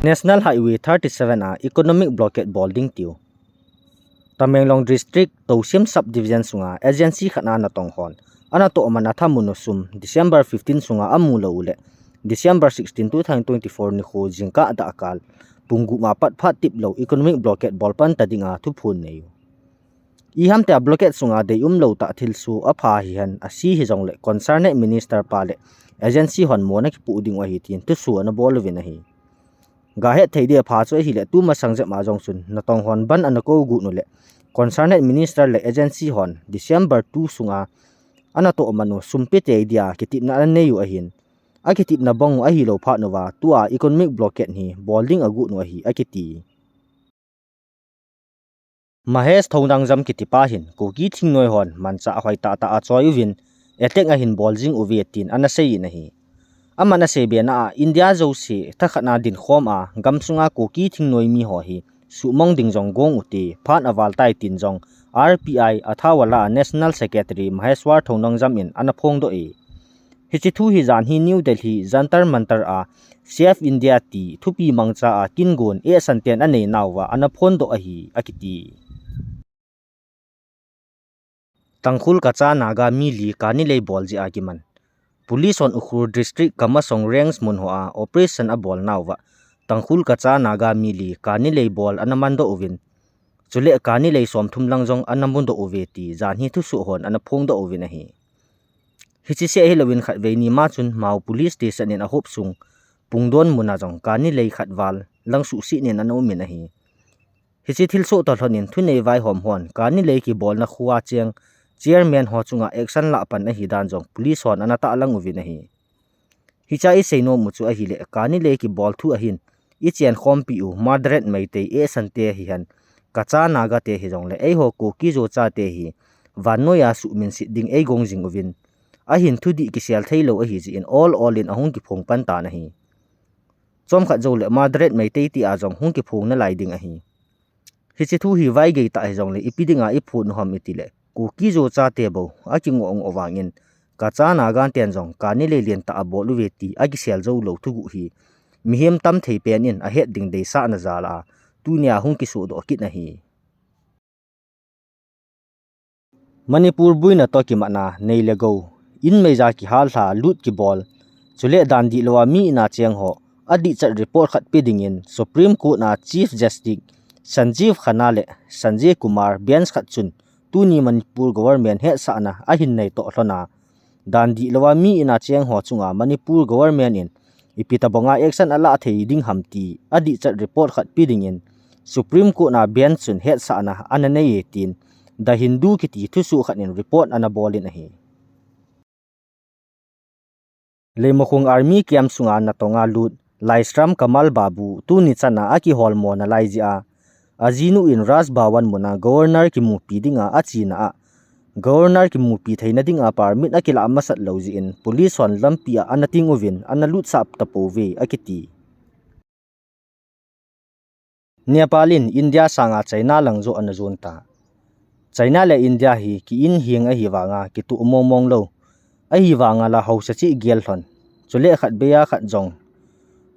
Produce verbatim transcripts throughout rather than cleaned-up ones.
National Highway thirty seven a economic blockade bol ding tiu Tamenglong District Tousim Subdivision sunga agency khat a natong hon ana tohman a thamun u sum December fifteen sunga amu lou u le December sixteen, two thousand twenty-four nikho jingkah dahkal pung gup ma pat phat tip lou economic blockade bol pan ta dinga thuphon nei u. Ihamtia blockade sunga deium lou tah thilsoh apha hihen, ase hijongle concerned minister pa le agency hon mona kipoh ding u ahi tin thusoh ana bol uvin ahi. Gahet thei dia pha chu ahile tumasang jep ma jong chun natong hon ban ana kou got u le concerned minister le agency hon December two sunga ana tohman u sum pe tei dia kitepna ana nei u ahin, akitepna bang u ahilou phat uva tua economic blockade hi bol ding agot u ahi akiti. Mahesh Thongnangjam kitipa hin Kuki thingnoi hon manchah hoi tahtah achoi uvin attack ahin bol jing uve tin ana seiyin ahi. Aman asei bena a India jouse thakhat na dinkhom a gamsunga Kuki thingnoi mi ho hi suhmong ding jong gong ute, phat aval tai tin jong R P I Athawale a National Secretary Maheshwar Thongnangjam in ana phongdoh e. Hiche thu hi janhi New Delhi Jantar Mantar a Save India ti thupi mangcha a kingon esanten anei nauva ana phondoh ahi akiti. Tangkhul Kacha Naga mi li kanilei bol jeh a kiman. Police hon Ukhrul District Kamasong Range mun hoa operation abol nauva Tangkhul Kacha Naga mi li kanilei bol ana mandoh uvin, chule kanilei somthum lang jong ana mudoh uve ti janhi thusoh hon ana phongdoh uvin ahi. Hiche seh hilouvin khatvei ni ma chun Mao Police Station in ahop sung Pungdon muna jong kanilei khat val lang suhset in ana umin ahi. Hiche thilsoh toh lhonin thunei vaihom hon kanilei kibolna khoa cheng chairman ho chunga action lah pan ahi dan jong police hon ana tahlang uvin ahi. Hichea isei nom u chu ahile kanilei kibol thu ahin ichenkhompi u Madrat Meitei esante hihen, Kacha Naga te hijongle eiho Kuki Zo chate hi vannoiya suhminset ding eigong jing uvin, ahin thudih kisel theilou ahijeh in ol ol in ahung kiphong pan tan ahi. Chomkhat joule Madrat Meitei tia jong hung kiphong nalai ding ahi. Hiche thu hi vaigei tah hijongle ipi dinga iphon u ham itile Kuki Zo chate bou akingoh ngoh vangin Kacha Naga ten jong kanilei lentah abol uve ti akisel joulou thuguh hi mihem tamthei pen in ahet ding deisahna jal a tunia hung kisohdoh kit ahi. Manipur boina toh kimatna nei le gou, in meija kihallha, loot kibol, chule dan dihlou a mi in a cheng ho adihchet report khat pe dingin Supreme Court a Chief Justice Sanjiv Khanna le Sanjay Kumar bench khat chun tuni Manipur government hetsahna ahin nei toh lhon a, dan dihlou a mi in a cheng ho chunga Manipur government in ipi tabanga action alah thei ding ham ti adihchet report khat pe dingin Supreme Court a bench chun hetsahna ana nei e tin The Hindu kiti thusoh khat in report ana bol in ahi. Leimakhong Army camp sunga natong a lut Laishram Kamal Babu tuni chan a akiholmo nalai jeh a ajinu in Raj Bhavan muna Governor kimupi dinga achena a Governor kimupi theina dinga permit akilah masat lou jeh in police hon lampi a ana ting uvin ana lutsah tapouve akiti. Nepal in India sanga China lang joh ana jon ta. China le India hi ki-in heng ahi vanga kitoh mong mong lou. Ahi vanga la haosa cheh gel lhon. Chule khat bei a khat jong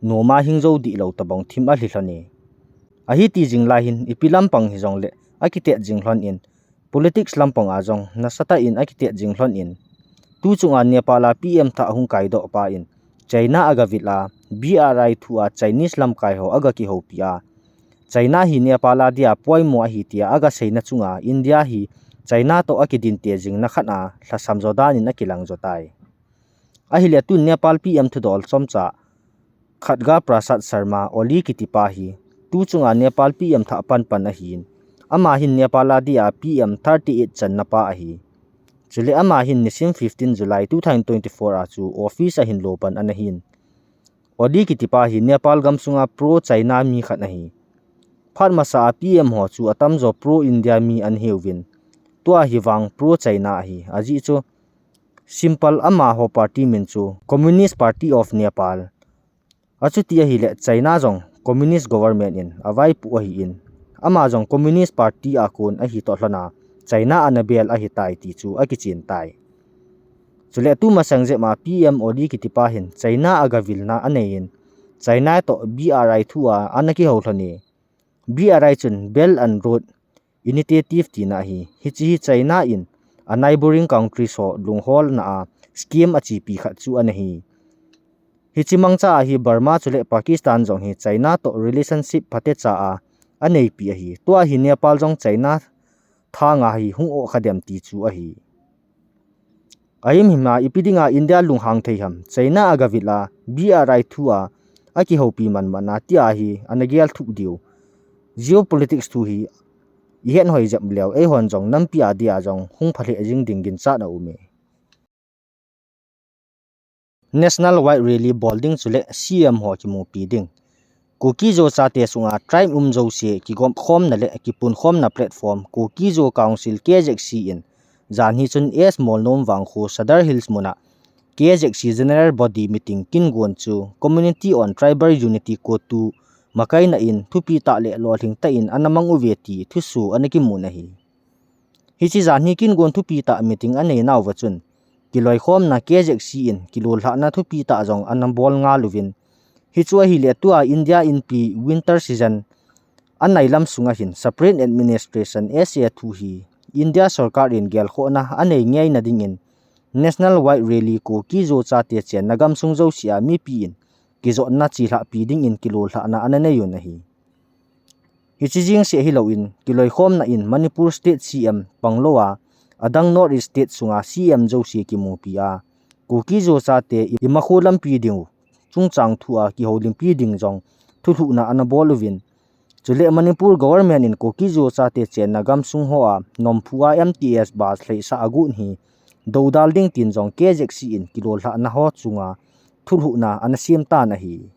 nom a hing jou dihlou tabang thim alhi lhon e. Ahi ti jing lai hin ipi lampang hijongle akitet jing lhon in, politics lampang a jong nasatah in akitet jing lhon in, tu chunga Nepal a P M thah hung kaidoh pa in China agavil a, B R I thu a Chinese lamkai ho agakihoupi a, China hi Nepal a dia poimo ahi tia agaseina chunga India hi China toh akidinte jingna khat a lhasam jo dan in akilang jo tai. Ahile tun Nepal P M thudol chomcha Khadga Prasad Sharma Oli kitipa hi tu chunga Nepal P M thah panpan ahin, ama hin Nepal a dia P M thirty eight channa pa ahi. Chule ama hin nisim fifteen July two thousand twenty-four a chu office ahin lo pan ana hin. Oli kitipa hi Nepal gamsunga pro China mi khat ahi. Phat masa a P M ho chu atamjo pro India mi ana hiuvin, tua hi vang pro China ahi. Ajeh chu simple, amaho party min chu Communist Party of Nepal. Achuti ahile China jong Communist government in avaipoh ahin, ama jong Communist Party a kon ahi toh lhon a China ana bel ahitai ti chu akichen tai. Chule tumasang jep a P M Oli kitipa hin China agavilna anei in, China toh B R I thu a ana kihou lhon e. B R I chun Belt and Road Initiative tina ahi. Hiche hi China in a neighboring countries ho lungholna a scheme achepi khat chu ana hi. Hiche mangcha a hi Burma chule Pakistan jong hi China toh relationship phatecha a aneipi ahi. Tua hi Nepal jong China thanga hi hung o kha dem ti chu ahi. Ahimhim a ipi dinga India lunghang thei ham, China agavil a B R I thu a akihoupi manman a tia hi ana gel thuh diu. Geopolitics thu hi ihet hoi jep leu, eihon jong nampi a dia jong hung phalheh jing ding ginchat aume. National Wide Rally bol ding chule C M ho kimupi ding. Kuki-Zo chate sunga tribe um jouse kigomkhomna le kipunkhomna platform Kuki-Zo Council, K Z C in janhi chun S Molnom Vangkho, Sadar Hills muna K Z C General Body Meeting kingon chu Community on Tribal Unity, CoTU makaina in thupi tah le lolhing tah in ana mang uve ti thusoh ana kimun ahi. Hiche janhi kingon thupi tah meeting anei nauva chun kiloikhomna K Z C in kilolhahna thupi tah jong ana bol ngal uvin. Hichu ahile tua India inpi winter season anai lam sunga hin Separate Administration, S A thu hi India sorkar in gelkhohna anei ngeina dingin National Wide Rally Kuki-Zo chate chenna gamsung jouse a mipi in kijotna chelhahpi dingin kilolhahna ana nei un ahi. Hiche jeng seh hilou in kiloikhomna in Manipur State C M panglou a, adang North East State sunga C M jouse kimupi a, Kuki-Zo chate imakho lampi ding u chungchang thu a kihoulimpi ding jong thulhuhna ana bol uvin. Chule Manipur government in Kuki-Zo chate chenna gamsung ho a nomphu a M T S bus lheisah agot hi doudal ding tin jong K Z C in kilolhahna ho chunga thulhuhna ana sem tan ahi.